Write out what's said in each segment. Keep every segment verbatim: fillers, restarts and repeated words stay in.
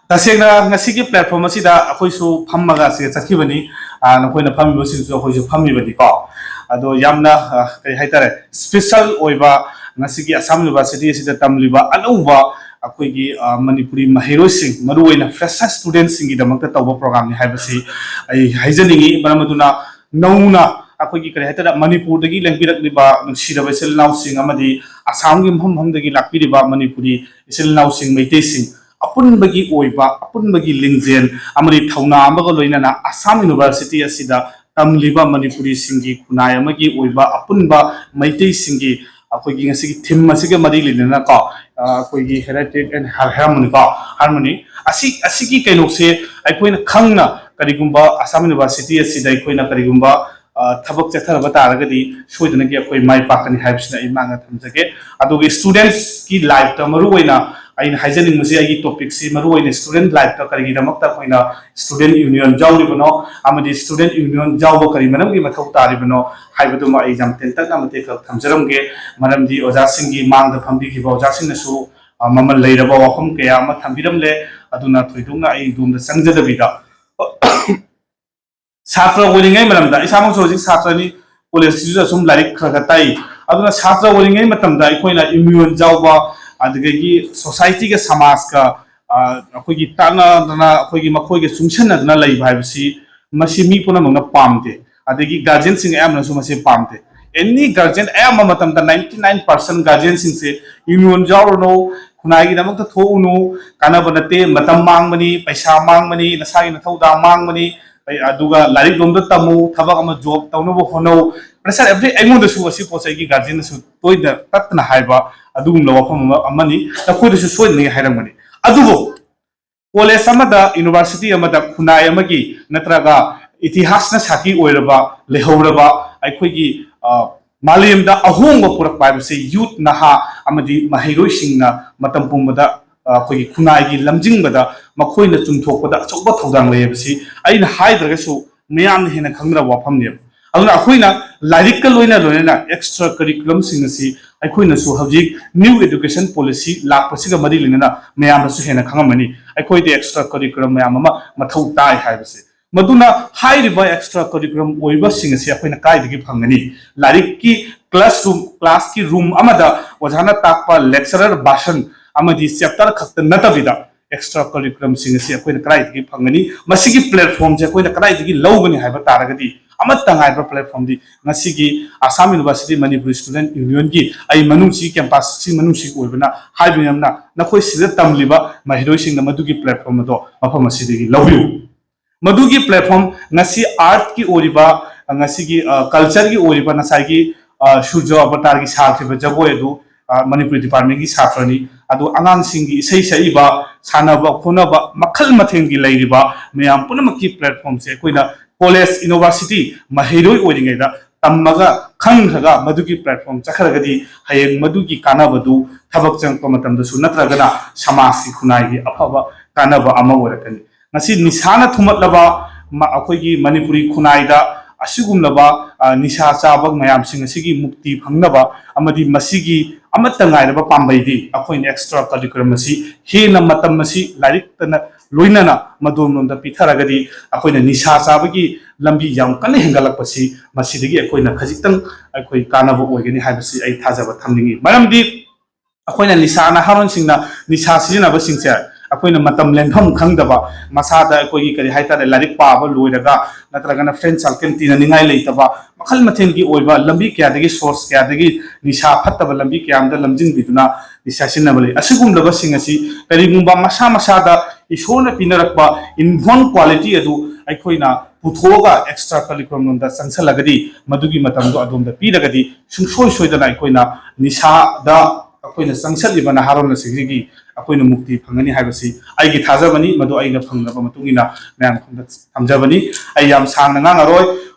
ꯇꯁꯦꯡꯅ ꯉꯁꯤꯒꯤ platform ꯑꯁꯤꯗ ꯑꯩꯈꯣꯏꯁꯨ ꯐꯝꯃꯒ ꯑꯁꯤꯗ ꯆꯠꯈꯤꯕꯅꯤ꯫ ꯑ, ꯅꯈꯣꯏꯅ ꯐꯝꯃꯤꯕꯁꯤꯡꯁꯨ ꯑꯩꯈꯣꯏꯁꯨ ꯐꯝꯃꯤꯕꯅꯤꯀꯣ꯫ ꯑꯗꯣ ꯌꯥꯝꯅ, ꯑ, ꯀꯔꯤ ꯍꯥꯏꯇꯥꯔꯦ, special ꯑꯣꯏꯕ ꯉꯁꯤꯒꯤ ꯑꯁꯥꯝ University ꯑꯁꯤꯗ ꯇꯝꯂꯤꯕ ꯑꯅꯧꯕ ꯑꯩꯈꯣꯏꯒꯤ, ꯑ, ꯃꯅꯤꯄꯨꯔꯤ ꯃꯍꯩꯔꯣꯏꯁꯤꯡ, ꯃꯔꯨꯑꯣꯏꯅ fresher studentꯁꯤꯡꯒꯤꯗꯃꯛꯇ ꯇꯧꯕ programꯅꯤ ꯍꯥꯏꯕꯁꯤ ꯑꯩ ꯍꯥꯏꯖꯅꯤꯡꯏ꯫ ꯃꯔꯝ ꯑꯗꯨꯅ ꯅꯧꯅ ꯑꯩꯈꯣꯏꯒꯤ, ꯀꯔꯤ ꯍꯥꯏꯇꯥꯔꯦ, ꯃꯅꯤꯄꯨꯔꯗꯒꯤ ꯂꯦꯡꯕꯤꯔꯛꯂꯤꯕ ꯅꯨꯡꯁꯤꯔꯕ ꯏꯆꯤꯜ ꯏꯅꯥꯎꯁꯤꯡ ꯑꯃꯗꯤ ꯑꯁꯥꯝꯒꯤ ꯃꯐꯝ ꯃꯐꯝꯗꯒꯤ ꯂꯥꯛꯄꯤꯔꯤꯕ ꯃꯅꯤꯄꯨꯔꯤ ꯏꯆꯤꯜ ꯏꯅꯥꯎꯁꯤꯡ, ꯃꯩꯇꯩꯁꯤꯡ ꯑꯄꯨꯟꯕꯒꯤ ꯑꯣꯏꯕ, ꯑꯄꯨꯟꯕꯒꯤ ꯂꯤꯡꯖꯦꯜ ꯑꯃꯗꯤ ꯊꯧꯅꯥ ꯑꯃꯒ ꯂꯣꯏꯅꯅ ꯑꯁꯥꯝ University ꯑꯁꯤꯗ ꯇꯝꯂꯤꯕ ꯃꯅꯤꯄꯨꯔꯤꯁꯤꯡꯒꯤ ꯈꯨꯟꯅꯥꯏ ꯑꯃꯒꯤ ꯑꯣꯏꯕ ꯑꯄꯨꯟꯕ ꯃꯩꯇꯩꯁꯤꯡꯒꯤ ꯑꯩꯈꯣꯏꯒꯤ ꯉꯁꯤꯒꯤ theme ꯑꯁꯤꯒ ꯃꯔꯤ ꯂꯩꯅꯅꯀꯣ, ꯑ, ꯑꯩꯈꯣꯏꯒꯤ Heritage and Har-, Harmony ꯀꯣ, Harmony꯫ ꯑꯁꯤ, ꯑꯁꯤꯒꯤ ꯀꯩꯅꯣꯁꯦ ꯑꯩꯈꯣꯏꯅ ꯈꯪꯅ ꯀꯔꯤꯒꯨꯝꯕ ꯑꯁꯥꯝ University ꯑꯁꯤꯗ ꯑꯩꯈꯣꯏꯅ ꯀꯔꯤꯒꯨꯝꯕ, ꯑ, ꯊꯕꯛ ꯆꯠꯊꯔꯕ ꯇꯥꯔꯒꯗꯤ ꯁꯣꯏꯗꯅꯒꯤ ꯑꯩꯈꯣꯏ ꯃꯥꯏ ꯄꯥꯛꯀꯅꯤ ꯍꯥꯏꯕꯁꯤꯅ ꯑꯩ ꯃꯥꯡꯗ ꯊꯝꯖꯒꯦ꯫ ꯑꯗꯨꯒ studentsꯀꯤ lifeꯇ ꯃꯔꯨꯑꯣꯏꯅ ꯑꯩꯅ ꯍꯥꯏꯖꯅꯤꯡꯕꯁꯦ, ꯑꯩꯒꯤ topicꯁꯤ ꯃꯔꯨꯑꯣꯏꯅ student lifeꯇ ꯀꯔꯤꯒꯤꯗꯃꯛꯇ ꯑꯩꯈꯣꯏꯅ student union ꯌꯥꯎꯔꯤꯕꯅꯣ ꯑꯃꯗꯤ student union ꯌꯥꯎꯕ ꯀꯔꯤ ꯃꯔꯝꯒꯤ ꯃꯊꯧ ꯇꯥꯔꯤꯕꯅꯣ ꯍꯥꯏꯕꯗꯨꯃ ꯑꯩ ꯌꯥꯝ ꯇꯦꯟꯇꯛꯅ ꯃꯇꯦꯛ ꯈꯔ ꯊꯝꯖꯔꯝꯒꯦ꯫ ꯃꯔꯝꯗꯤ ꯑꯣꯖꯥꯁꯤꯡꯒꯤ ꯃꯥꯡꯗ ꯐꯝꯕꯤꯈꯤꯕ ꯑꯣꯖꯥꯁꯤꯡꯅꯁꯨ, ꯑ, ꯃꯃꯜ ꯂꯩꯔꯕ ꯋꯥꯐꯝ ꯀꯌꯥ ꯑꯃ ꯊꯝꯕꯤꯔꯝꯂꯦ꯫ ꯑꯗꯨꯅ ꯊꯣꯏꯗꯣꯛꯅ ꯑꯩ ꯑꯗꯣꯝꯗ ꯆꯪꯖꯗꯕꯤꯗ, ꯁꯥꯇ꯭ꯔ ꯑꯣꯏꯔꯤꯉꯩ ꯃꯇꯝꯗ, ꯏꯁꯥꯃꯛꯁꯨ ꯍꯧꯖꯤꯛ ꯁꯥꯇ꯭ꯔꯅꯤ, collegeꯁꯤꯁꯨ ꯑꯁꯨꯝ ꯂꯥꯏꯔꯤꯛ ꯈꯔ ꯈꯔ ꯇꯥꯛꯏ꯫ ꯑꯗꯨꯅ ꯁꯥꯇ꯭ꯔ ꯑꯣꯏꯔꯤꯉꯩ ꯃꯇꯝꯗ ꯑꯩꯈꯣꯏꯅ union ꯌꯥꯎꯕ, ꯑꯗꯨꯗꯒꯤ societyꯒ ꯁꯃꯥꯖꯀ, ꯑ, ꯑꯩꯈꯣꯏꯒꯤ ꯇꯥꯛꯅꯗꯅ, ꯑꯩꯈꯣꯏꯒꯤ ꯃꯈꯣꯏꯒ ꯆꯨꯡꯁꯟꯅꯗꯅ ꯂꯩꯕ ꯍꯥꯏꯕꯁꯤ ꯃꯁꯤ ꯃꯤ ꯄꯨꯝꯅꯃꯛꯅ ꯄꯥꯝꯗꯦ꯫ ꯑꯗꯒꯤ guardianꯁꯤꯡ ꯑꯌꯥꯝꯕꯅꯁꯨ ꯃꯁꯤ ꯄꯥꯝꯗꯦ꯫ Any guardian, ꯑꯌꯥꯝꯕ ꯃꯇꯝꯗ ninety nine percent guardianꯁꯤꯡꯁꯦ union ꯌꯥꯎꯔꯨꯅꯨ, ꯈꯨꯟꯅꯥꯏꯒꯤꯗꯃꯛꯇ ꯊꯣꯛꯎꯅꯨ, ꯀꯥꯟꯅꯕ ꯅꯠꯇꯦ, ꯃꯇꯝ ꯃꯥꯡꯕꯅꯤ, ꯄꯩꯁꯥ ꯃꯥꯡꯕꯅꯤ, ꯅꯁꯥꯒꯤ ꯅꯊꯧꯗꯥꯡ ꯃꯥꯡꯕꯅꯤ, ꯑꯩ-, ꯑꯗꯨꯒ ꯂꯥꯏꯔꯤꯛ ꯂꯣꯝꯗ ꯇꯝꯃꯨ, ꯊꯕꯛ ꯑꯃ job ꯇꯧꯅꯕ ꯍꯣꯠꯅꯧ꯫ Pressure every, ꯑꯩꯉꯣꯟꯗꯁꯨ ꯑꯁꯤ ꯄꯣꯠꯁꯦ ꯑꯩꯒꯤ guardianꯅꯁꯨ ꯇꯣꯏꯅ ꯇꯠꯇꯅ ꯍꯥꯏꯕ ꯑꯗꯨꯒꯨꯝꯂꯕ ꯋꯥꯐꯝ ꯑꯃ, ꯑꯃꯅꯤ꯫ ꯅꯈꯣꯏꯗꯁꯨ ꯁꯣꯏꯗꯅ ꯍꯥꯏꯔꯝꯒꯅꯤ꯫ ꯑꯗꯨꯕꯨ college ꯑꯃꯗ, university ꯑꯃꯗ ꯈꯨꯟꯅꯥꯏ ꯑꯃꯒꯤ ꯅꯠꯇ꯭ꯔꯒ ꯏꯇꯤꯍꯥꯁꯅ ꯁꯥꯈꯤ ꯑꯣꯏꯔꯕ, ꯂꯩꯍꯧꯔꯕ ꯑꯩꯈꯣꯏꯒꯤ, ꯑ, ꯃꯥꯂꯦꯝꯗ ꯑꯍꯣꯡꯕ ꯄꯨꯔꯛꯄ ꯍꯥꯏꯕꯁꯤ youth, ꯅꯍꯥ ꯑꯃꯗꯤ ꯃꯍꯩꯔꯣꯏꯁꯤꯡꯅ ꯃꯇꯝ ꯄꯨꯝꯕꯗ, ꯑ, ꯑꯩꯈꯣꯏꯒꯤ ꯈꯨꯟꯅꯥꯏꯒꯤ ꯂꯝꯖꯤꯡꯕꯗ, ꯃꯈꯣꯏꯅ ꯆꯨꯝꯊꯣꯛꯄꯗ ꯑꯆꯧꯕ ꯊꯧꯗꯥꯡ ꯂꯩ ꯍꯥꯏꯕꯁꯤ ꯑꯩꯅ ꯍꯥꯏꯗ꯭ꯔꯒꯁꯨ ꯃꯤꯌꯥꯝꯅ ꯍꯦꯟꯅ ꯈꯪꯅꯔꯕ ꯋꯥꯐꯝꯅꯦꯕ꯫ ꯑꯗꯨꯅ ꯑꯩꯈꯣꯏꯅ ꯂꯥꯏꯔꯤꯛꯀ ꯂꯣꯏꯅ ꯂꯣꯏꯅꯅ extra curriculumꯁꯤꯡ ꯑꯁꯤ ꯑꯩꯈꯣꯏꯅꯁꯨ ꯍꯧꯖꯤꯛ new education policy ꯂꯥꯛꯄꯁꯤꯒ ꯃꯔꯤ ꯂꯩꯅꯅ ꯃꯌꯥꯝꯅꯁꯨ ꯍꯦꯟꯅ ꯈꯪꯉꯝꯃꯅꯤ, ꯑꯩꯈꯣꯏꯗꯤ extra curriculum ꯃꯌꯥꯝ ꯑꯃ ꯃꯊꯧ ꯇꯥꯏ ꯍꯥꯏꯕꯁꯦ꯫ ꯃꯗꯨꯅ ꯍꯥꯏꯔꯤꯕ extra curriculum ꯑꯣꯏꯕꯁꯤꯡ ꯑꯁꯤ ꯑꯩꯈꯣꯏꯅ ꯀꯥꯏꯗꯒꯤ ꯐꯪꯒꯅꯤ? ꯂꯥꯏꯔꯤꯛꯀꯤ classroom, classꯀꯤ room ꯑꯃꯗ ꯑꯣꯖꯥꯅ ꯇꯥꯛꯄ lecturer ꯚꯥꯁꯟ ꯑꯃꯗꯤ chapter ꯈꯛꯇ ꯅꯠꯇꯕꯤꯗ extra curriculumꯁꯤꯡ ꯑꯁꯤ ꯑꯩꯈꯣꯏꯅ ꯀꯗꯥꯏꯗꯒꯤ ꯐꯪꯒꯅꯤ? ꯃꯁꯤꯒꯤ platformꯁꯦ ꯑꯩꯈꯣꯏꯅ ꯀꯗꯥꯏꯗꯒꯤ ꯂꯧꯒꯅꯤ ꯍꯥꯏꯕ ꯇꯥꯔꯒꯗꯤ, ꯑꯃꯠꯇ ꯉꯥꯏꯕ platformꯗꯤ ꯉꯁꯤꯒꯤ Assam University Manipuri Student Unionꯒꯤ, ꯑꯩ ꯃꯅꯨꯡꯁꯤ, campusꯁꯤ ꯃꯅꯨꯡꯁꯤ ꯑꯣꯏꯕꯅ ꯍꯥꯏꯕ ꯉꯝꯅ, ꯅꯈꯣꯏ ꯁꯤꯗ ꯇꯝꯂꯤꯕ ꯃꯍꯩꯔꯣꯏꯁꯤꯡꯅ ꯃꯗꯨꯒꯤ platform ꯑꯗꯣ ꯃꯐꯝ ꯑꯁꯤꯗꯒꯤ ꯂꯧꯕꯤꯌꯨ꯫ ꯃꯗꯨꯒꯤ platform ꯉꯁꯤ artꯀꯤ ꯑꯣꯏꯔꯤꯕ, ꯉꯁꯤꯒꯤ, ꯑ, cultureꯒꯤ ꯑꯣꯏꯔꯤꯕ ꯉꯁꯥꯏꯒꯤ, ꯑ, ꯁꯨꯔꯖ ꯑꯕꯇꯥꯔꯒꯤ ꯁꯥꯈꯤꯕ ꯖꯒꯣꯏ ꯑꯗꯨ, ꯑ, ꯃꯅꯤꯄꯨꯔꯤ departmentꯀꯤ ꯁꯥꯇ꯭ꯔꯅꯤ꯫ ꯑꯗꯨ ꯑꯉꯥꯡꯁꯤꯡꯒꯤ ꯏꯁꯩ ꯁꯛꯏꯕ, ꯁꯥꯟꯅꯕ ꯈꯣꯠꯅꯕ ꯃꯈꯜ ꯃꯊꯦꯜꯒꯤ ꯂꯩꯔꯤꯕ ꯃꯌꯥꯝ ꯄꯨꯝꯅꯃꯛꯀꯤ platformꯁꯦ ꯑꯩꯈꯣꯏꯅ college, university ꯃꯍꯩꯔꯣꯏ ꯑꯣꯏꯔꯤꯉꯩꯗ ꯇꯝꯃꯒ ꯈꯪꯈ꯭ꯔꯒ ꯃꯗꯨꯒꯤ platform ꯆꯠꯈ꯭ꯔꯒꯗꯤ ꯍꯌꯦꯡ ꯃꯗꯨꯒꯤ ꯀꯥꯟꯅꯕꯗꯨ ꯊꯕꯛ ꯆꯪꯉꯛꯄ ꯃꯇꯝꯗꯁꯨ ꯅꯠꯇ꯭ꯔꯒꯅ ꯁꯃꯥꯖꯀꯤ ꯈꯨꯟꯅꯥꯏꯒꯤ ꯑꯐꯕ ꯀꯥꯟꯅꯕ ꯑꯃ ꯑꯣꯏꯔꯛꯀꯅꯤ꯫ ꯉꯁꯤ ꯅꯤꯁꯥꯅ ꯊꯨꯝꯃꯠꯂꯕ ꯃ-, ꯑꯩꯈꯣꯏꯒꯤ ꯃꯅꯤꯄꯨꯔꯤ ꯈꯨꯟꯅꯥꯏꯗ ꯑꯁꯤꯒꯨꯝꯂꯕ, ꯑ, ꯅꯤꯁꯥ ꯆꯥꯕ ꯃꯌꯥꯝꯁꯤꯡ ꯑꯁꯤꯒꯤ ꯃꯨꯛꯇꯤ ꯐꯪꯅꯕ ꯑꯃꯗꯤ ꯃꯁꯤꯒꯤ ꯑꯃꯠꯇ ꯉꯥꯏꯔꯕ ꯄꯥꯝꯕꯩꯗꯤ ꯑꯩꯈꯣꯏꯅ extra curriculum ꯑꯁꯤ ꯍꯦꯟꯅ ꯃꯇꯝ ꯑꯁꯤ ꯂꯥꯏꯔꯤꯛꯇꯅ ꯂꯣꯏꯅꯅ ꯃꯗꯣꯝꯂꯣꯝꯗ ꯄꯤꯊꯔꯒꯗꯤ ꯑꯩꯈꯣꯏꯅ ꯅꯤꯁꯥ ꯆꯥꯕꯒꯤ ꯂꯝꯕꯤ ꯌꯥꯝ ꯀꯟꯅ ꯍꯦꯟꯒꯠꯂꯛꯄꯁꯤ ꯃꯁꯤꯗꯒꯤ ꯑꯩꯈꯣꯏꯅ ꯈꯖꯤꯛꯇꯪ ꯑꯩꯈꯣꯏ ꯀꯥꯟꯅꯕ ꯑꯣꯏꯒꯅꯤ ꯍꯥꯏꯕꯁꯤ ꯑꯩ ꯊꯥꯖꯕ ꯊꯝꯅꯤꯡꯏ꯫ ꯃꯔꯝꯗꯤ ꯑꯩꯈꯣꯏꯅ ꯅꯤꯁꯥ, ꯅꯍꯥꯔꯣꯟꯁꯤꯡꯅ ꯅꯤꯁꯥ ꯁꯤꯖꯤꯟꯅꯕꯁꯤꯡꯁꯦ ꯑꯩꯈꯣꯏꯅ ꯃꯇꯝ ꯂꯦꯟꯐꯝ ꯈꯪꯗꯕ, ꯃꯁꯥꯗ ꯑꯩꯈꯣꯏꯒꯤ ꯀꯔꯤ ꯍꯥꯏꯇꯥꯔꯦ, ꯂꯥꯏꯔꯤꯛ ꯄꯥꯕ ꯂꯣꯏꯔꯒ ꯅꯠꯇ꯭ꯔꯒꯅ friend circle ꯇꯤꯟꯅꯅꯤꯡꯉꯥꯏ ꯂꯩꯇꯕ, ꯃꯈꯜ ꯃꯊꯦꯜꯒꯤ ꯑꯣꯏꯕ ꯂꯝꯕꯤ ꯀꯌꯥꯗꯒꯤ, source ꯀꯌꯥꯗꯒꯤ ꯅꯤꯁꯥ ꯐꯠꯇꯕ ꯂꯝꯕꯤ ꯀꯌꯥ ꯑꯃꯗ ꯂꯝꯖꯤꯡꯕꯤꯗꯨꯅ ꯅꯤꯁꯥ ꯁꯤꯖꯤꯟꯅꯕ ꯂꯩ꯫ ꯑꯁꯤꯒꯨꯝꯂꯕꯁꯤꯡ ꯑꯁꯤ ꯀꯔꯤꯒꯨꯝꯕ ꯃꯁꯥ ꯃꯁꯥꯗ ꯏꯁꯣꯔꯅ ꯄꯤꯅꯔꯛꯄ inborn quality ꯑꯗꯨ ꯑꯩꯈꯣꯏꯅ ꯄꯨꯊꯣꯛꯑꯒ extra curriculum ꯂꯣꯝꯗ ꯆꯪꯁꯜꯂꯒꯗꯤ, ꯃꯗꯨꯒꯤ ꯃꯇꯝꯗꯣ ꯑꯗꯣꯝꯗ ꯄꯤꯔꯒꯗꯤ ꯁꯨꯡꯁꯣꯏ ꯁꯣꯏꯗꯅ ꯑꯩꯈꯣꯏꯅ ꯅꯤꯁꯥꯗ ꯑꯩꯈꯣꯏꯅ ꯆꯪꯁꯜꯂꯤꯕ ꯅꯍꯥꯔꯣꯜ ꯑꯁꯤꯒꯤ ꯑꯩꯈꯣꯏꯅ ꯃꯨꯛꯇꯤ ꯐꯪꯒꯅꯤ ꯍꯥꯏꯕꯁꯤ ꯑꯩꯒꯤ ꯊꯥꯖꯕꯅꯤ꯫ ꯃꯗꯨ ꯑꯩꯅ ꯐꯪꯂꯕ ꯃꯇꯨꯡ ꯏꯟꯅ ꯃꯌꯥꯝ ꯃꯐꯝꯗ ꯊꯝꯖꯕꯅꯤ꯫ ꯑꯩ ꯌꯥꯝ ꯁꯥꯡꯅ ꯉꯥꯡꯉꯔꯣꯏ꯫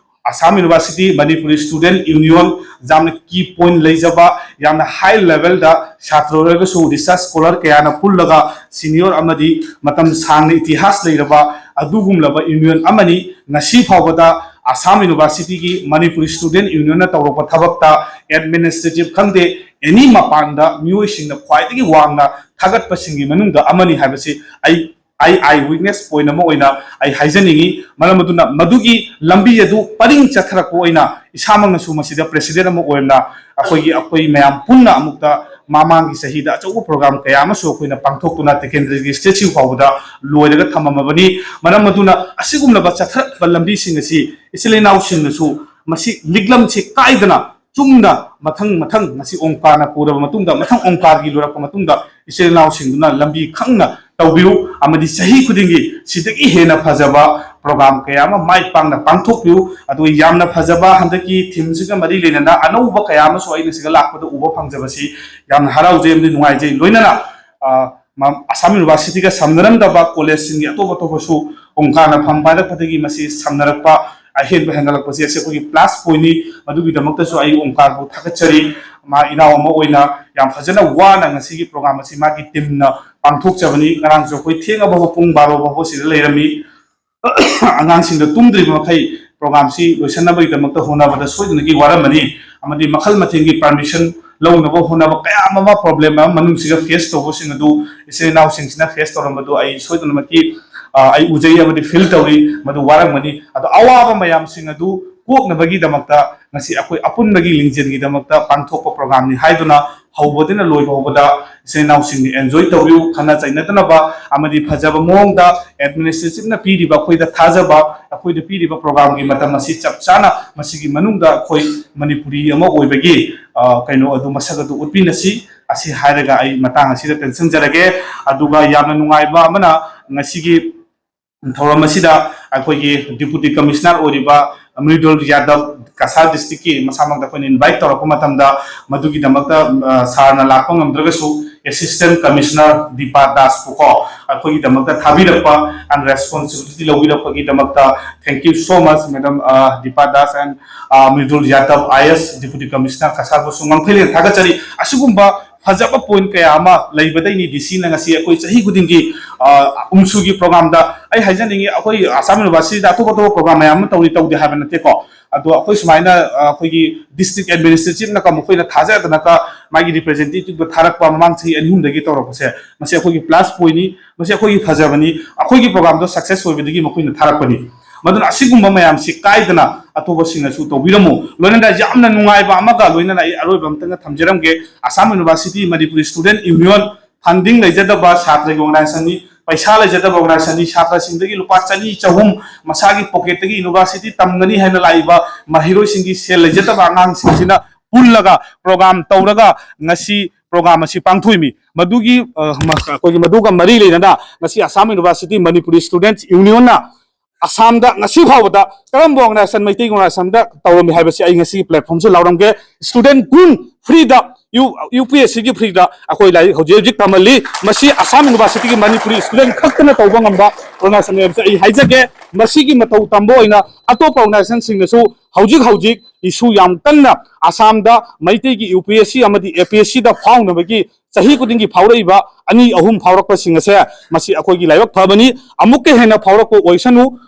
Assam University Manipuri Student Union ꯌꯥꯝꯅ key point ꯂꯩꯖꯕ, ꯌꯥꯝꯅ high level ꯗ ꯁꯥꯇ꯭ꯔ ꯑꯣꯏꯔꯒꯁꯨ research scholar ꯀꯌꯥꯅ ꯄꯨꯜꯂꯒ senior ꯑꯃꯗꯤ ꯃꯇꯝ ꯁꯥꯡꯅ ꯏꯇꯤꯍꯥꯁ ꯂꯩꯔꯕ ꯑꯗꯨꯒꯨꯝꯂꯕ union ꯑꯃꯅꯤ꯫ ꯉꯁꯤ ꯐꯥꯎꯕꯗ ꯑꯁꯥꯝ ꯌꯨꯅꯤꯚꯔꯁꯤꯇꯤꯒꯤ ꯃꯅꯤꯄꯨꯔꯤ ꯁ꯭ꯇꯨꯗꯦꯟ ꯌꯨꯅꯤꯌꯟꯅ ꯇꯧꯔꯛꯄ ꯊꯕꯛꯇ ꯑꯦꯗꯃꯤꯅꯤꯁꯇ꯭ꯔꯦꯇꯤꯚ ꯈꯪꯗꯦ, ꯑꯦꯅꯤ ꯃꯄꯥꯟꯗ ꯃꯤꯑꯣꯏꯁꯤꯡꯅ ꯈ꯭ꯋꯥꯏꯗꯒꯤ ꯋꯥꯡꯅ ꯊꯥꯒꯠꯄꯁꯤꯡꯒꯤ ꯃꯅꯨꯡꯗ ꯑꯃꯅꯤ ꯍꯥꯏꯕꯁꯤ ꯑꯩ ꯑꯩ ꯑꯥꯏ ꯋꯤꯠꯅꯦꯁ ꯄꯣꯏꯟ ꯑꯃ ꯑꯣꯏꯅ ꯑꯩ ꯍꯥꯏꯖꯅꯤꯡꯉꯤ꯫ ꯃꯔꯝ ꯑꯗꯨꯅ ꯃꯗꯨꯒꯤ ꯂꯝꯕꯤ ꯑꯗꯨ ꯄꯔꯤꯡ ꯆꯠꯊꯔꯛꯄ ꯑꯣꯏꯅ ꯏꯁꯥꯃꯛꯅꯁꯨ ꯃꯁꯤꯗ ꯄ꯭ꯔꯦꯁꯤꯗꯦꯟ ꯑꯃ ꯑꯣꯏꯅ ꯑꯩꯈꯣꯏꯒꯤ ꯑꯩꯈꯣꯏ ꯃꯌꯥꯝ ꯄꯨꯟꯅ ꯑꯃꯨꯛꯇ ꯃꯃꯥꯡꯒꯤ ꯆꯍꯤꯗ ꯑꯆꯧꯕ ꯄ꯭ꯔꯣꯒ꯭ꯔꯥꯝ ꯀꯌꯥ ꯑꯃꯁꯨ ꯑꯩꯈꯣꯏꯅ ꯄꯥꯡꯊꯣꯛꯇꯨꯅ ꯇꯤꯀꯦꯟꯗ꯭ꯔꯒꯤ ꯁ꯭ꯇꯦꯆꯨ ꯐꯥꯎꯕꯗ ꯂꯣꯏꯔꯒ ꯊꯝꯃꯝꯃꯕꯅꯤ꯫ ꯃꯔꯝ ꯑꯗꯨꯅ ꯑꯁꯤꯒꯨꯝꯂꯕ ꯆꯠꯊꯔꯛꯄ ꯂꯝꯕꯤꯁꯤꯡ ꯑꯁꯤ ꯏꯆꯤꯜ ꯏꯅꯥꯎꯁꯤꯡꯅꯁꯨ ꯃꯁꯤ ꯂꯤꯛꯂꯝꯁꯤ ꯀꯥꯏꯗꯅ ꯆꯨꯝꯅ ꯃꯊꯪ ꯃꯊꯪ ꯉꯁꯤ ꯑꯣꯡꯀꯥꯔꯅ ꯄꯨꯔꯕ ꯃꯇꯨꯡꯗ, ꯃꯊꯪ ꯑꯣꯡꯀꯥꯔꯒꯤ ꯂꯣꯏꯔꯛꯄ ꯃꯇꯨꯡꯗ ꯏꯆꯤꯜ ꯏꯅꯥꯎꯁꯤꯡꯗꯨꯅ ꯂꯝꯕꯤ ꯈꯪꯅ ꯇꯧꯕꯤꯌꯨ ꯑꯃꯗꯤ ꯆꯍꯤ ꯈꯨꯗꯤꯡꯒꯤ ꯁꯤꯗꯒꯤ ꯍꯦꯟꯅ ꯐꯖꯕ ꯄ꯭ꯔꯣꯒ꯭ꯔꯥꯝ ꯀꯌꯥ ꯑꯃ ꯃꯥꯏ ꯄꯥꯛꯅ ꯄꯥꯡꯊꯣꯛꯄꯤꯌꯨ꯫ ꯑꯗꯨꯒ ꯌꯥꯝꯅ ꯐꯖꯕ ꯍꯟꯗꯛꯀꯤ ꯊꯤꯝꯁꯤꯒ ꯃꯔꯤ ꯂꯩꯅꯅ ꯑꯅꯧꯕ ꯀꯌꯥ ꯑꯃꯁꯨ ꯑꯩꯅ ꯁꯤꯗ ꯂꯥꯛꯄꯗ ꯎꯕ ꯐꯪꯖꯕꯁꯤ ꯌꯥꯝꯅ ꯍꯔꯥꯎꯖꯩ ꯑꯃꯗꯤ ꯅꯨꯡꯉꯥꯏꯖꯩ꯫ ꯂꯣꯏꯅꯅ, ꯑ, ꯃ-, ꯑꯁꯥꯝ ꯌꯨꯅꯤꯚꯔꯁꯤꯇꯤꯒ ꯁꯝꯅꯔꯝꯗꯕ ꯀꯣꯂꯦꯖꯁꯤꯡꯒꯤ ꯑꯇꯣꯞ ꯑꯇꯣꯞꯄꯁꯨ ꯑꯣꯡꯀꯥꯔꯅ ꯐꯝ ꯄꯥꯏꯔꯛꯄꯗꯒꯤ ꯃꯁꯤ ꯁꯝꯅꯔꯛꯄ ꯑꯍꯦꯟꯕ ꯍꯦꯟꯒꯠꯂꯛꯄꯁꯤ ꯑꯁꯤ ꯑꯩꯈꯣꯏꯒꯤ ꯄ꯭ꯂꯁ ꯄꯣꯏꯟꯅꯤ꯫ ꯃꯗꯨꯒꯤꯗꯃꯛꯇꯁꯨ ꯑꯩ ꯑꯣꯡꯀꯥꯔꯕꯨ ꯊꯥꯒꯠꯆꯔꯤ꯫ ꯃꯥ ꯏꯅꯥꯎ ꯑꯃ ꯑꯣꯏꯅ ꯌꯥꯝ ꯐꯖꯅ ꯋꯥꯅ ꯉꯁꯤꯒꯤ ꯄ꯭ꯔꯣꯒ꯭ꯔꯥꯝ ꯑꯁꯤ ꯃꯥꯒꯤ ꯇꯤꯝꯅ ꯄꯥꯡꯊꯣꯛꯆꯕꯅꯤ꯫ ꯉꯔꯥꯡꯁꯨ ꯑꯩꯈꯣꯏ ꯊꯦꯡꯉꯕ ꯄꯨꯡ ꯕꯥꯔꯣ ꯐꯥꯎꯕ ꯁꯤꯗ ꯂꯩꯔꯝꯃꯤ꯫ ꯑꯉꯥꯡꯁꯤꯡꯗ ꯇꯨꯝꯗ꯭ꯔꯤꯕ ꯃꯈꯩ ꯄ꯭ꯔꯣꯒ꯭ꯔꯥꯝꯁꯤ ꯂꯣꯏꯁꯤꯟꯅꯕꯒꯤꯗꯃꯛꯇ ꯍꯣꯠꯅꯕꯗ ꯁꯣꯏꯗꯅꯒꯤ ꯋꯥꯔꯝꯃꯅꯤ꯫ ꯑꯃꯗꯤ ꯃꯈꯜ ꯃꯊꯦꯜꯒꯤ ꯄꯥꯔꯃꯤꯁꯟ ꯂꯧꯅꯕ ꯍꯣꯠꯅꯕ ꯀꯌꯥ ꯑꯃ ꯄ꯭ꯔꯣꯕ꯭ꯂꯦꯝ ꯑꯃ ꯃꯅꯨꯡꯁꯤꯗ ꯐꯦꯁ ꯇꯧꯕꯁꯤꯡ ꯑꯗꯨ ꯏꯆꯤꯜ ꯏꯅꯥꯎꯁꯤꯡꯁꯤꯅ ꯐꯦꯁ ꯇꯧꯔꯝꯕꯗꯨ ꯑꯩ ꯁꯣꯏꯗꯅꯃꯛꯀꯤ, ꯑ, ꯑꯩ ꯎꯖꯩ ꯑꯃꯗꯤ ꯐꯤꯜ ꯇꯧꯔꯤ꯫ ꯃꯗꯨ ꯋꯥꯔꯝꯒꯅꯤ꯫ ꯑꯗꯣ ꯑꯋꯥꯕ ꯃꯌꯥꯝꯁꯤꯡ ꯑꯗꯨ ꯀꯣꯛꯅꯕꯒꯤꯗꯃꯛꯇ ꯉꯁꯤ ꯑꯩꯈꯣꯏ ꯑꯄꯨꯟꯕꯒꯤ ꯂꯤꯡꯖꯦꯜꯒꯤꯗꯃꯛꯇ ꯄꯥꯡꯊꯣꯛꯄ ꯄ꯭ꯔꯣꯒ꯭ꯔꯥꯝꯅꯤ ꯍꯥꯏꯗꯨꯅ ꯍꯧꯕꯗꯩꯅ ꯂꯣꯏꯕ ꯐꯥꯎꯕꯗ ꯏꯆꯤꯜ ꯏꯅꯥꯎꯁꯤꯡꯅ ꯑꯦꯟꯖꯣꯏ ꯇꯧꯕꯤꯌꯨ, ꯈꯠꯅ ꯆꯩꯅꯗꯅꯕ ꯑꯃꯗꯤ ꯐꯖꯕ ꯃꯑꯣꯡꯗ ꯑꯦꯗꯃꯤꯅꯤꯁꯇ꯭ꯔꯦꯁꯟꯅ ꯄꯤꯔꯤꯕ ꯑꯩꯈꯣꯏꯗ ꯊꯥꯖꯕ, ꯑꯩꯈꯣꯏꯗ ꯄꯤꯔꯤꯕ ꯄ꯭ꯔꯣꯒ꯭ꯔꯥꯝꯒꯤ ꯃꯇꯝ ꯑꯁꯤ ꯆꯞ ꯆꯥꯅ ꯃꯁꯤꯒꯤ ꯃꯅꯨꯡꯗ ꯑꯩꯈꯣꯏ ꯃꯅꯤꯄꯨꯔꯤ ꯑꯃ ꯑꯣꯏꯕꯒꯤ, ꯑ, ꯀꯩꯅꯣ ꯑꯗꯨ ꯃꯁꯛ ꯑꯗꯨ ꯎꯠꯄꯤꯅꯁꯤ꯫ ꯑꯁꯤ ꯍꯥꯏꯔꯒ ꯑꯩ ꯃꯇꯥꯡ ꯑꯁꯤꯗ ꯇꯦꯟꯁꯤꯟꯖꯔꯒꯦ꯫ ꯑꯗꯨꯒ ꯌꯥꯝꯅ ꯅꯨꯡꯉꯥꯏꯕ ꯑꯃꯅ ꯉꯁꯤꯒꯤ ꯊꯧꯔꯝ ꯑꯁꯤꯗ ꯑꯩꯈꯣꯏꯒꯤ ꯗꯤꯄꯨꯇꯤ ꯀꯃꯤꯁꯅꯔ ꯑꯣꯏꯔꯤꯕ ꯃ꯭ꯔꯤꯗꯨꯜ ꯌꯥꯗꯕ ꯀꯁꯥꯔ ꯗꯤꯁꯇ꯭ꯔꯤꯛꯀꯤ ꯃꯁꯥꯃꯛꯇ ꯑꯩꯈꯣꯏꯅ ꯏꯟꯚꯥꯏꯠ ꯇꯧꯔꯛꯄ ꯃꯇꯝꯗ ꯃꯗꯨꯒꯤꯗꯃꯛꯇ, ꯑ, ꯁꯥꯔꯅ ꯂꯥꯛꯄ ꯉꯝꯗ꯭ꯔꯒꯁꯨ ꯑꯦꯁꯤꯁꯇꯦꯟ ꯀꯃꯤꯁꯅꯔ ꯗꯤꯄꯥ ꯗꯥꯁꯄꯨꯀꯣ ꯑꯩꯈꯣꯏꯒꯤꯗꯃꯛꯇ ꯊꯥꯕꯤꯔꯛꯄ and responsibility ꯂꯧꯕꯤꯔꯛꯄꯒꯤꯗꯃꯛꯇ thank you so much, Madam, ꯑ, ꯗꯤꯄꯥ ꯗꯥꯁ and, ꯑ, ꯃ꯭ꯔꯤꯗꯨꯜ ꯌꯥꯗꯕ, ꯑꯥꯏ ꯑꯦꯁ, ꯗꯤꯄꯨꯇꯤ ꯀꯃꯤꯁꯅꯔ ꯀꯁꯥꯔꯕꯨꯁꯨ ꯉꯝꯈꯩ ꯂꯩꯅ ꯊꯥꯒꯠꯆꯔꯤ꯫ ꯑꯁꯤꯒꯨꯝꯕ ꯐꯖꯕ ꯄꯣꯏꯟ ꯀꯌꯥ ꯑꯃ ꯂꯩꯕꯗꯩꯅꯤ ꯗꯤ ꯁꯤꯅ ꯉꯁꯤ ꯑꯩꯈꯣꯏ ꯆꯍꯤ ꯈꯨꯗꯤꯡꯒꯤ ꯎꯝꯁꯨꯒꯤ ꯄ꯭ꯔꯣꯒ꯭ꯔꯥꯝꯗ, ꯑꯩ ꯍꯥꯏꯖꯅꯤꯡꯉꯤ, ꯑꯩꯈꯣꯏ ꯑꯁꯥꯝ ꯌꯨꯅꯤꯚꯔꯁꯤꯇꯤꯗ ꯑꯇꯣꯞ ꯑꯇꯣꯞꯄ ꯄ꯭ꯔꯣꯒ꯭ꯔꯥꯝ ꯃꯌꯥꯝ ꯑꯃ ꯇꯧꯔꯤ, ꯇꯧꯗꯦ ꯍꯥꯏꯕ ꯅꯠꯇꯦꯀꯣ꯫ ꯑꯗꯣ ꯑꯩꯈꯣꯏ ꯁꯨꯃꯥꯏꯅ ꯑꯩꯈꯣꯏꯒꯤ ꯗꯤꯁꯇ꯭ꯔꯤꯛ ꯑꯦꯗꯃꯤꯅꯤꯁꯇ꯭ꯔꯦꯇꯤꯞꯅꯒ ꯃꯈꯣꯏꯅ ꯊꯥꯖꯗꯅꯒ ꯃꯥꯒꯤ ꯔꯤꯄ꯭ꯔꯖꯦꯟꯇꯦꯇꯤꯞꯇꯣ ꯊꯥꯔꯛꯄ ꯃꯃꯥꯡ ꯆꯍꯤ ꯑꯅꯤ ꯑꯍꯨꯝꯗꯒꯤ ꯇꯧꯔꯛꯄꯁꯦ, ꯃꯁꯤ ꯑꯩꯈꯣꯏꯒꯤ ꯄ꯭ꯂꯁ ꯄꯣꯏꯟꯅꯤ, ꯃꯁꯤ ꯑꯩꯈꯣꯏꯒꯤ ꯐꯖꯕꯅꯤ, ꯑꯩꯈꯣꯏꯒꯤ ꯄ꯭ꯔꯣꯒ꯭ꯔꯥꯝꯗꯣ ꯁꯛꯁꯦꯁ ꯑꯣꯏꯕꯗꯒꯤ ꯃꯈꯣꯏꯅ ꯊꯥꯔꯛꯄꯅꯤ꯫ ꯃꯗꯨꯅ ꯑꯁꯤꯒꯨꯝꯕ ꯃꯌꯥꯝꯁꯤ ꯀꯥꯏꯗꯅ ꯑꯇꯣꯞꯄꯁꯤꯡꯅꯁꯨ ꯇꯧꯕꯤꯔꯝꯃꯨ꯫ ꯂꯣꯏꯅꯅ ꯌꯥꯝꯅ ꯅꯨꯡꯉꯥꯏꯕ ꯑꯃꯒ ꯂꯣꯏꯅꯅ ꯑꯩ ꯑꯔꯣꯏꯕ ꯑꯃꯇꯪꯒ ꯊꯝꯖꯔꯝꯒꯦ꯫ Assam university Manipuri student union funding ꯂꯩꯖꯗꯕ ꯁꯥꯇ꯭ꯔꯒꯤ ꯑꯣꯔꯒꯅꯥꯏꯖꯦꯁꯟꯅꯤ, ꯄꯩꯁꯥ ꯂꯩꯖꯗꯕ ꯑꯣꯔꯒꯅꯥꯏꯖꯦꯁꯟꯅꯤ꯫ ꯁꯥꯇ꯭ꯔꯁꯤꯡꯗꯒꯤ ꯂꯨꯄꯥ ꯆꯅꯤ ꯆꯍꯨꯝ ꯃꯁꯥꯒꯤ ꯄꯣꯀꯦꯠꯇꯒꯤ ꯌꯨꯅꯤꯚꯔꯁꯤꯇꯤ ꯇꯝꯒꯅꯤ ꯍꯥꯏꯅ ꯂꯥꯛꯏꯕ ꯃꯍꯩꯔꯣꯏꯁꯤꯡꯒꯤ ꯁꯦꯜ ꯂꯩꯖꯗꯕ ꯑꯉꯥꯡꯁꯤꯡꯁꯤꯅ ꯄꯨꯜꯂꯒ ꯄ꯭ꯔꯣꯒ꯭ꯔꯥꯝ ꯇꯧꯔꯒ ꯉꯁꯤ ꯄ꯭ꯔꯣꯒ꯭ꯔꯥꯝ ꯑꯁꯤ ꯄꯥꯡꯊꯣꯛꯏꯃꯤ꯫ ꯃꯗꯨꯒꯤ ꯑ, ꯃ-, ꯑꯩꯈꯣꯏꯒꯤ ꯃꯗꯨꯒ ꯃꯔꯤ ꯂꯩꯅꯅ ꯉꯁꯤ ꯑꯁꯥꯝ ꯌꯨꯅꯤꯚꯔꯁꯤꯇꯤ ꯃꯅꯤꯄꯨꯔꯤ ꯁ꯭ꯇꯨꯗꯦꯟꯠ ꯌꯨꯅꯤꯌꯟꯅ ꯑꯁꯥꯝꯗ ꯉꯁꯤ ꯐꯥꯎꯕꯗ ꯀꯔꯝꯕ ꯑꯣꯔꯒꯅꯥꯏꯖꯦꯁꯟ, ꯃꯩꯇꯩ ꯑꯣꯔꯒꯅꯥꯏꯖꯦꯁꯟꯗ ꯇꯧꯔꯝꯃꯤ ꯍꯥꯏꯕꯁꯤ ꯑꯩ ꯉꯁꯤꯒꯤ ꯄ꯭ꯂꯦꯠꯐꯣꯝꯁꯤ ꯂꯥꯎꯔꯝꯒꯦ꯫ ꯁ꯭ꯇꯨꯗꯦꯟꯠ ꯀꯨꯟ ꯐ꯭ꯔꯤꯗ, ꯌꯨ, ꯌꯨ ꯄꯤ ꯑꯦꯁ ꯁꯤꯒꯤ ꯐ꯭ꯔꯤꯗ ꯑꯩꯈꯣꯏ ꯂꯥꯏꯔꯤꯛ ꯍꯧꯖꯤꯛ ꯍꯧꯖꯤꯛ ꯇꯝꯍꯜꯂꯤ꯫ ꯃꯁꯤ ꯑꯁꯥꯝ ꯌꯨꯅꯤꯚꯔꯁꯤꯇꯤꯒꯤ ꯃꯅꯤꯄꯨꯔꯤ ꯁ꯭ꯇꯨꯗꯦꯟꯠ ꯈꯛꯇꯅ ꯇꯧꯕ ꯉꯝꯕ ꯑꯣꯔꯒꯅꯥꯏꯖꯦꯁꯟ ꯍꯥꯏꯕꯁꯤ ꯑꯩ ꯍꯥꯏꯖꯒꯦ꯫ ꯃꯁꯤꯒꯤ ꯃꯇꯧ ꯇꯝꯕ ꯑꯣꯏꯅ ꯑꯇꯣꯞꯄ ꯑꯣꯔꯒꯅꯥꯏꯖꯦꯁꯟꯁꯤꯡꯅꯁꯨ ꯍꯧꯖꯤꯛ ꯍꯧꯖꯤꯛ ꯏꯁꯨ ꯌꯥꯝ ꯀꯟꯅ ꯑꯁꯥꯝꯗ ꯃꯩꯇꯩꯒꯤ ꯌꯨ ꯄꯤ ꯑꯦꯁ ꯁꯤ ꯑꯃꯗꯤ ꯑꯦ ꯄꯤ ꯑꯦꯁ ꯁꯤꯗ ꯐꯥꯎꯅꯕꯒꯤ ꯆꯍꯤ ꯈꯨꯗꯤꯡꯒꯤ ꯐꯥꯎꯔꯛꯏꯕ ꯑꯅꯤ ꯑꯍꯨꯝ ꯐꯥꯎꯔꯛꯄꯁꯤꯡ ꯑꯁꯦ ꯃꯁꯤ ꯑꯩꯈꯣꯏꯒꯤ ꯂꯥꯏꯕꯛ ꯐꯕꯅꯤ꯫ ꯑꯃꯨꯛꯀ ꯍꯦꯟꯅ ꯐꯥꯎꯔꯛꯄ ꯑꯣꯏꯁꯅꯨ,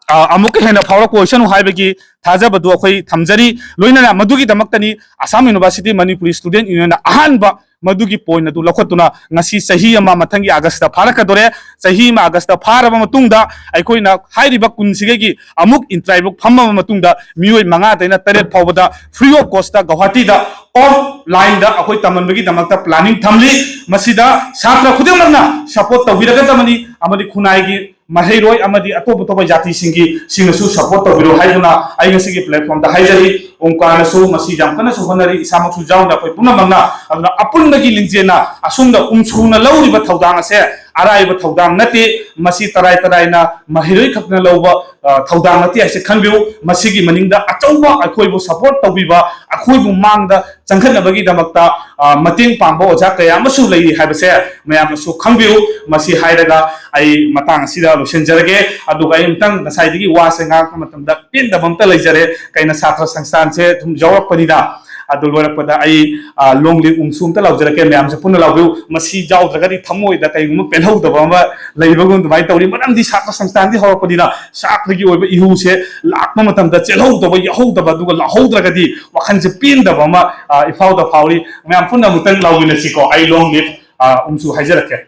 ꯑ, ꯑꯃꯨꯛꯀ ꯍꯦꯟꯅ ꯐꯥꯎꯔꯛꯄ ꯑꯣꯏꯁꯅꯨ ꯍꯥꯏꯕꯒꯤ ꯊꯥꯖꯕꯗꯨ ꯑꯩꯈꯣꯏ ꯊꯝꯖꯔꯤ꯫ ꯂꯣꯏꯅꯅ ꯃꯗꯨꯒꯤꯗꯃꯛꯇꯅꯤ ꯑꯁꯥꯝ ꯌꯨꯅꯤꯚꯔꯁꯤꯇꯤ ꯃꯅꯤꯄꯨꯔꯤ ꯁ꯭ꯇꯨꯗꯦꯟꯠ ꯌꯨꯅꯤꯌꯟꯅ ꯑꯍꯥꯟꯕ ꯃꯗꯨꯒꯤ ꯄꯣꯏꯟꯠ ꯑꯗꯨ ꯂꯧꯈꯠꯇꯨꯅ ꯉꯁꯤ ꯆꯍꯤ ꯑꯃ ꯃꯊꯪꯒꯤ ꯑꯥꯒꯁꯇ ꯐꯥꯔꯛꯀꯗꯣꯔꯦ꯫ ꯆꯍꯤ ꯑꯃ ꯑꯥꯒꯁꯇ ꯐꯥꯔꯕ ꯃꯇꯨꯡꯗ ꯑꯩꯈꯣꯏꯅ ꯍꯥꯏꯔꯤꯕ ꯀꯨꯟꯁꯤꯒꯤ ꯑꯃꯨꯛ ꯏꯟꯇ꯭ꯔꯥꯏꯕꯨꯛ ꯐꯝꯃꯕ ꯃꯇꯨꯡꯗ ꯃꯤꯑꯣꯏ ꯃꯉꯥꯗꯩꯅ ꯇꯔꯦꯠ ꯐꯥꯎꯕꯗ ꯐ꯭ꯔꯤ ꯑꯣꯐ ꯀꯣꯁꯇ ꯒꯧꯍꯥꯇꯤꯗ ꯑꯣꯟꯂꯥꯏꯟꯗ ꯑꯩꯈꯣꯏ ꯇꯝꯍꯟꯕꯒꯤꯗꯃꯛꯇ ꯄ꯭ꯂꯥꯅꯤꯡ ꯊꯝꯂꯤ꯫ ꯃꯁꯤꯗ ꯁꯥꯇ꯭ꯔ ꯈꯨꯗꯤꯡꯃꯛꯅ ꯁꯄꯣꯔꯠ ꯇꯧꯕꯤꯔꯒꯗꯕꯅꯤ ꯑꯃꯗꯤ ꯈꯨꯟꯅꯥꯏꯒꯤ ꯃꯍꯩꯔꯣꯏ ꯑꯃꯗꯤ ꯑꯇꯣꯞ ꯑꯇꯣꯞꯄ ꯖꯥꯇꯤꯁꯤꯡꯒꯤ ꯁꯤꯡꯅꯁꯨ ꯁꯄꯣꯔꯠ ꯇꯧꯕꯤꯔꯣ ꯍꯥꯏꯗꯨꯅ ꯑꯩ ꯉꯁꯤꯒꯤ ꯄ꯭ꯂꯦꯠꯐꯣꯔꯝꯗ ꯍꯥꯏꯖꯔꯤ꯫ ꯑꯣꯡꯀꯥꯔꯅꯁꯨ ꯃꯁꯤ ꯌꯥꯝ ꯀꯟꯅꯁꯨ ꯍꯣꯠꯅꯔꯤ, ꯏꯁꯥꯃꯛꯁꯨ ꯌꯥꯎꯅ ꯑꯩꯈꯣꯏ ꯄꯨꯝꯅꯃꯛꯅ꯫ ꯑꯗꯨꯅ ꯑꯄꯨꯟꯕꯒꯤ ꯂꯤꯡꯖꯦꯜꯅ ꯑꯁꯨꯝꯅ ꯎꯝꯁꯨꯅ ꯂꯧꯔꯤꯕ ꯊꯧꯗꯥꯡ ꯑꯁꯦ ꯑꯔꯥꯏꯕ ꯊꯧꯗꯥꯡ ꯅꯠꯇꯦ꯫ ꯃꯁꯤ ꯇꯔꯥꯏ ꯇꯔꯥꯏꯅ ꯃꯍꯩꯔꯣꯏ ꯈꯛꯇꯅ ꯂꯧꯕ, ꯑ, ꯊꯧꯗꯥꯡ ꯅꯠꯇꯦ ꯍꯥꯏꯁꯦ ꯈꯟꯕꯤꯌꯨ꯫ ꯃꯁꯤꯒꯤ ꯃꯅꯤꯡꯗ ꯑꯆꯧꯕ ꯑꯩꯈꯣꯏꯕꯨ ꯁꯄꯣꯔꯠ ꯇꯧꯕꯤꯕ, ꯑꯩꯈꯣꯏꯕꯨ ꯃꯥꯡꯗ ꯆꯪꯈꯠꯅꯕꯒꯤꯗꯃꯛꯇ, ꯑ, ꯃꯇꯦꯡ ꯄꯥꯡꯕ ꯑꯣꯖꯥ ꯀꯌꯥ ꯑꯃꯁꯨ ꯂꯩꯔꯤ ꯍꯥꯏꯕꯁꯦ ꯃꯌꯥꯝꯅꯁꯨ ꯈꯪꯕꯤꯌꯨ꯫ ꯃꯁꯤ ꯍꯥꯏꯔꯒ ꯑꯩ ꯃꯇꯥꯡ ꯑꯁꯤꯗ ꯂꯣꯏꯁꯤꯟꯖꯔꯒꯦ꯫ ꯑꯗꯨꯒ ꯑꯩ ꯑꯃꯨꯛꯇꯪ ꯉꯁꯥꯏꯗꯒꯤ ꯋꯥꯁꯦ ꯉꯥꯡꯉꯛꯄ ꯃꯇꯝꯗ ꯄꯦꯟꯗꯕ ꯑꯝꯇ ꯂꯩꯖꯔꯦ꯫ ꯀꯩꯅ ꯁꯥꯇ꯭ꯔ ꯁꯪꯁꯊꯥꯟꯁꯦ ꯑꯗꯨꯝ ꯌꯥꯎꯔꯛꯄꯅꯤꯅ, ꯑꯗꯨ ꯂꯣꯏꯔꯛꯄꯗ ꯑꯩ, ꯑ, long live ꯎꯝꯁꯨ ꯑꯝꯇ ꯂꯥꯎꯖꯔꯛꯀꯦ, ꯃꯌꯥꯝꯁꯨ ꯄꯨꯟꯅ ꯂꯥꯎꯕꯤꯌꯨ꯫ ꯃꯁꯤ ꯌꯥꯎꯗ꯭ꯔꯒꯗꯤ ꯊꯃꯣꯏꯗ ꯀꯩꯒꯨꯝꯕ ꯄꯦꯜꯍꯧꯗꯕ ꯑꯃ ꯂꯩꯕꯒꯨꯝ ꯑꯗꯨꯃꯥꯏꯅ ꯇꯧꯔꯤ, ꯃꯔꯝꯗꯤ ꯁꯥꯇ꯭ꯔ ꯁꯪꯁꯊꯥꯟꯗꯤ ꯍꯧꯔꯛꯄꯅꯤꯅ ꯁꯥꯇ꯭ꯔꯒꯤ ꯑꯣꯏꯕ ꯏꯍꯨꯁꯦ ꯂꯥꯛꯄ ꯃꯇꯝꯗ ꯆꯦꯜꯍꯧꯗꯕ, ꯌꯥꯎꯍꯧꯗꯕ, ꯑꯗꯨꯒ ꯂꯥꯛꯍꯧꯗ꯭ꯔꯒꯗꯤ ꯋꯥꯈꯜꯁꯦ ꯄꯦꯟꯗꯕ ꯑꯃ, ꯑ, ꯏꯐꯥꯎꯗ ꯐꯥꯎꯔꯤ꯫ ꯃꯌꯥꯝ ꯄꯨꯟꯅ ꯑꯃꯨꯛꯇꯪ ꯂꯥꯎꯃꯤꯟꯅꯁꯤꯀꯣ꯫ ꯑꯩ long live, ꯑ, ꯎꯝꯁꯨ ꯍꯥꯏꯖꯔꯛꯀꯦ꯫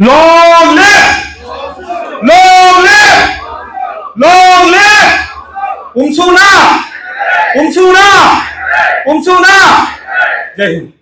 Long live! Long live! Long live! ꯎꯝꯁꯨꯅ! ꯎꯝꯁꯨꯅ! ꯎꯝꯁꯨꯅ! ꯖꯩ ꯍꯤꯟꯗ꯫